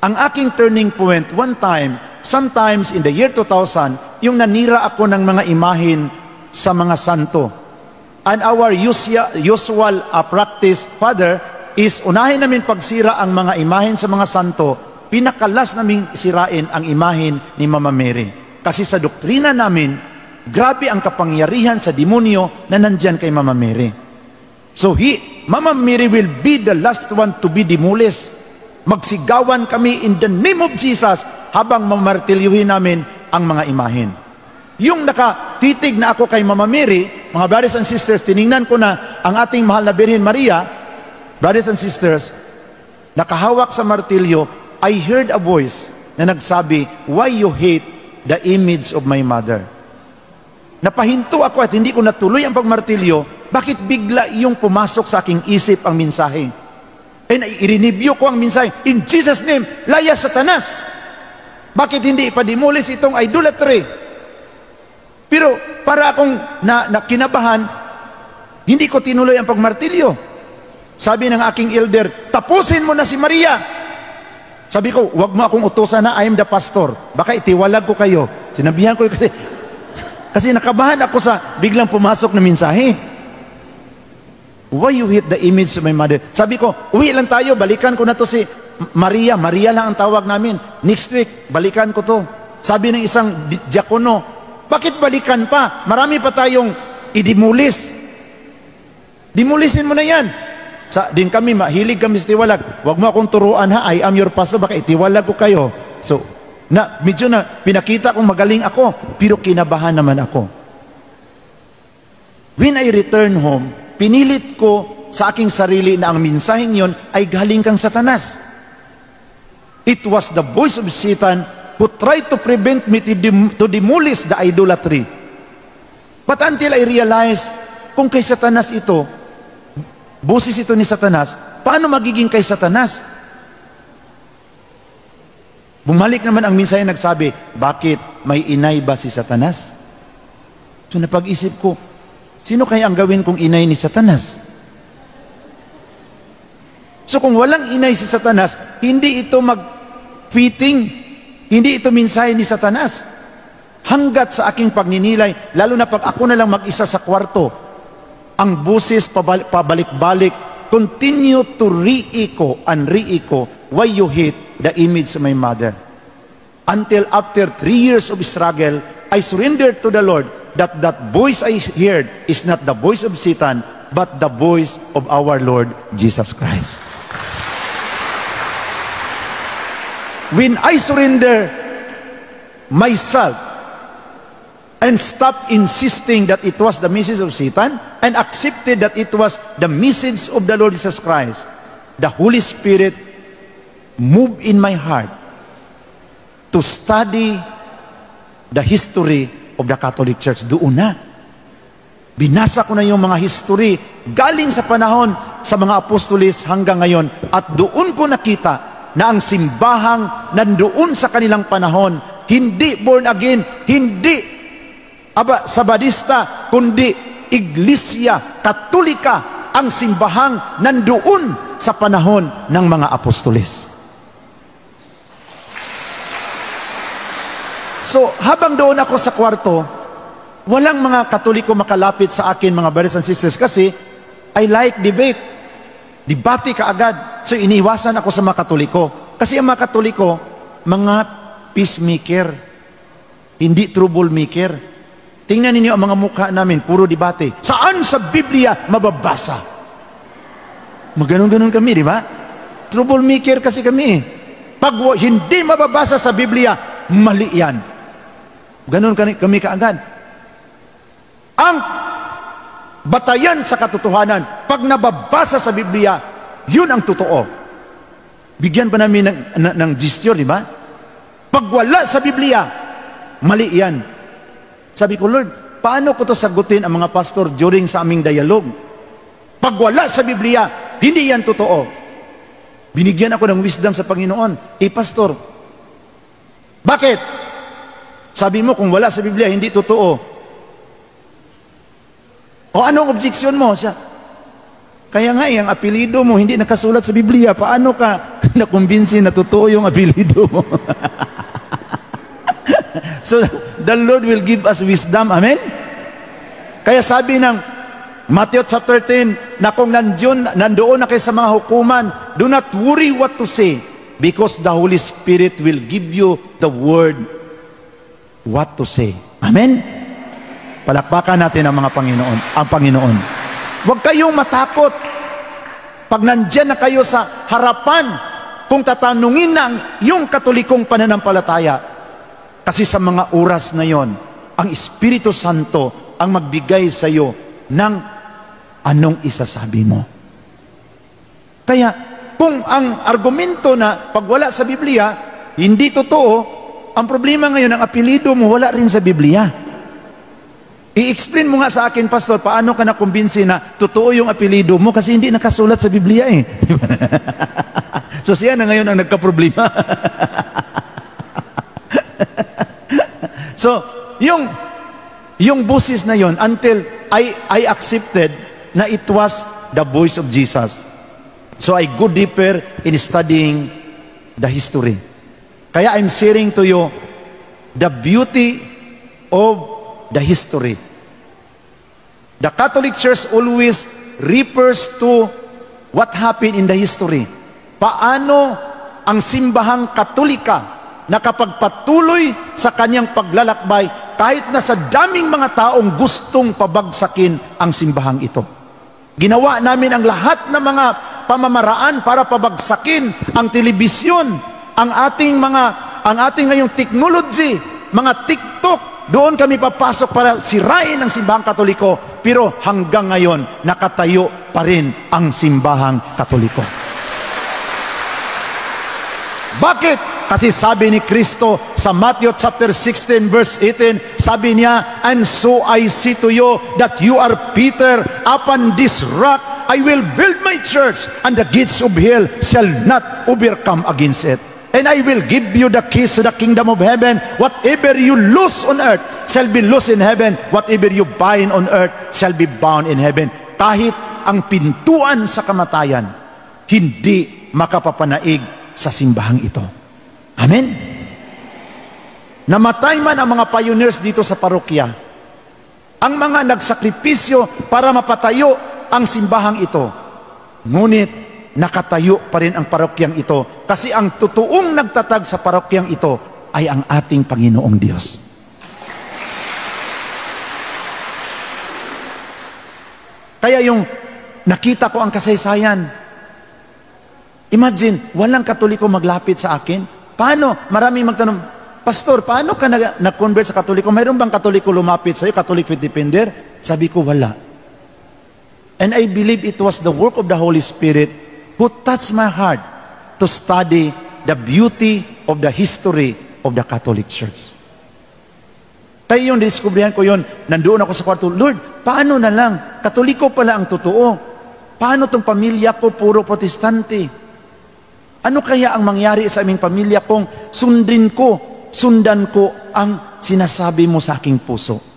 Ang aking turning point, one time, sometimes in the year 2000, yung nanira ako ng mga imahin sa mga santo. And our usual practice, Father, is unahin namin pagsira ang mga imahin sa mga santo, pinakalas namin sirain ang imahin ni Mama Mary. Kasi sa doktrina namin, grabe ang kapangyarihan sa demonyo na nandyan kay Mama Mary. So Mama Mary will be the last one to be demolished. Magsigawan kami in the name of Jesus habang mamartilyuhin namin ang mga imahin. Yung nakatitig na ako kay Mama Mary, mga brothers and sisters, tiningnan ko na ang ating mahal na Birhen Maria, brothers and sisters, nakahawak sa martilyo, I heard a voice na nagsabi, why you hate the image of my mother? Napahinto ako at hindi ko natuloy ang pagmartilyo, bakit bigla yung pumasok sa aking isip ang mensahe? And i-renew ko ang mensahe, in Jesus' name, laya Satanas. Bakit hindi ipademolis itong idolatry? Pero para akong kinabahan, hindi ko tinuloy ang pagmartilyo. Sabi ng aking elder, tapusin mo na si Maria. Sabi ko, wag mo akong utusan na, I am the pastor. Baka itiwalag ko kayo. Sinabihan ko kasi nakabahan ako sa biglang pumasok na mensahe. Why you hate the image of my mother? Sabi ko, uwi lang tayo, balikan ko na to si Maria. Maria lang ang tawag namin. Next week, balikan ko to. Sabi ng isang diakono, bakit balikan pa? Marami pa tayong idimulis. Dimulisin mo na yan. Din kami, mahilig kami sa tiwalag. Huwag mo akong turuan ha, I am your pastor, baka itiwalag ko kayo. So, medyo na pinakita kong magaling ako, pero kinabahan naman ako. When I return home, pinilit ko sa aking sarili na ang mensaheng yon ay galing kang Satanas. It was the voice of Satan who tried to prevent me to demolish the idolatry. But until I realized, kung kay Satanas ito, boses ito ni Satanas, paano magiging kay Satanas? Bumalik naman ang mensahe nagsabi, bakit may inay ba si Satanas? So napag-isip ko, sino kaya ang gawin kong inay ni Satanas? So kung walang inay si Satanas, hindi ito mag-fitting, hindi ito mensahe ni Satanas. Hanggat sa aking pagninilay, lalo na pag ako na lang mag-isa sa kwarto, ang busis pabalik-balik, continue to re-echo and re-echo, why you hate the image of my mother. Until after 3 years of struggle, I surrendered to the Lord that voice I heard is not the voice of Satan, but the voice of our Lord Jesus Christ. When I surrender myself and stopped insisting that it was the message of Satan and accepted that it was the message of the Lord Jesus Christ, the Holy Spirit moved in my heart to study the history of the Catholic Church. Doon na. Binasa ko na yung mga history galing sa panahon sa mga apostolis hanggang ngayon. At doon ko nakita na ang simbahang nandoon sa kanilang panahon, hindi born again, hindi Sabadista, kundi Iglesia Katolika, ang simbahang nandoon sa panahon ng mga apostolis. So, habang doon ako sa kwarto, walang mga Katoliko makalapit sa akin, mga brothers and sisters, kasi I like debate. Debate kaagad. So, iniwasan ako sa mga Katoliko. Kasi ang mga Katoliko, mga peacemaker, hindi troublemaker. Tingnan ninyo ang mga mukha namin, puro debate. Saan sa Biblia mababasa? Maganon-ganon kami, di ba? Troublemaker kasi kami. Pag hindi mababasa sa Biblia, mali yan. Ganon kami kaagad. Ang batayan sa katotohanan, pag nababasa sa Biblia, yun ang totoo. Bigyan pa namin ng gesture, di ba? Pag wala sa Biblia, mali yan. Sabi ko, Lord, paano ko to sagutin ang mga pastor during sa aming dialogue? Pag wala sa Biblia, hindi yan totoo. Binigyan ako ng wisdom sa Panginoon. Pastor, bakit? Sabi mo, kung wala sa Biblia, hindi totoo. O anong objection mo? Siya, Kaya nga, ang apelido mo hindi nakasulat sa Biblia. Paano ka nakumbinsi na totoo yung apelido mo? So, the Lord will give us wisdom. Amen? Kaya sabi ng Matthew chapter 10, na kung nandoon na kayo sa mga hukuman, do not worry what to say, because the Holy Spirit will give you the word what to say. Amen? Palakpakan natin ang Panginoon. Huwag kayong matakot. Pag nandyan na kayo sa harapan, kung tatanungin na yung katolikong pananampalataya, kasi sa mga oras na yon, ang Espiritu Santo ang magbigay sa iyo ng anong isasabi mo. Kaya, kung ang argumento na pag wala sa Biblia, hindi totoo, ang problema ngayon, ang apelido mo, wala rin sa Biblia. I-explain mo nga sa akin, Pastor, paano ka nakumbinsi na totoo yung apelido mo kasi hindi nakasulat sa Biblia eh. So siya na ngayon ang nagka-problema. So, yung busis na yon, until I accepted na it was the voice of Jesus. So I go deeper in studying the history. Kaya I'm sharing to you the beauty of the history. The Catholic Church always refers to what happened in the history. Paano ang simbahang Katolika nakapagpatuloy sa kanyang paglalakbay kahit na sa daming mga taong gustong pabagsakin ang simbahang ito. Ginawa namin ang lahat ng mga pamamaraan para pabagsakin ang telebisyon, ang ating ngayong technology, mga TikTok. Doon kami papasok para sirain ang simbahang Katoliko, pero hanggang ngayon nakatayo pa rin ang simbahang Katoliko. Bakit? Kasi sabi ni Kristo sa Matthew chapter 16 verse 18, sabi niya, and so I say to you that you are Peter, upon this rock I will build my church, and the gates of hell shall not overcome against it. And I will give you the keys to the kingdom of heaven. Whatever you loose on earth shall be loose in heaven. Whatever you bind on earth shall be bound in heaven. Kahit ang pintuan sa kamatayan, hindi makapapanaig sa simbahang ito. Amen? Namatay man ang mga pioneers dito sa parokya, ang mga nagsakripisyo para mapatayo ang simbahang ito. Ngunit, nakatayo pa rin ang parokyang ito kasi ang totoong nagtatag sa parokyang ito ay ang ating Panginoong Diyos. Kaya yung nakita ko ang kasaysayan, imagine, walang Katoliko maglapit sa akin. Paano? Maraming magtanong, Pastor, paano ka nag-convert sa Katoliko? Mayroon bang Katoliko lumapit sa iyo, Catholic faith defender? Sabi ko, wala. And I believe it was the work of the Holy Spirit who touched my heart to study the beauty of the history of the Catholic Church. Kaya yung diskubrihan ko yun, nandoon ako sa kwarto, Lord, paano na lang? Katoliko pala ang totoo. Paano tong pamilya ko puro protestante? Ano kaya ang mangyari sa aming pamilya kung sundan ko ang sinasabi mo sa aking puso?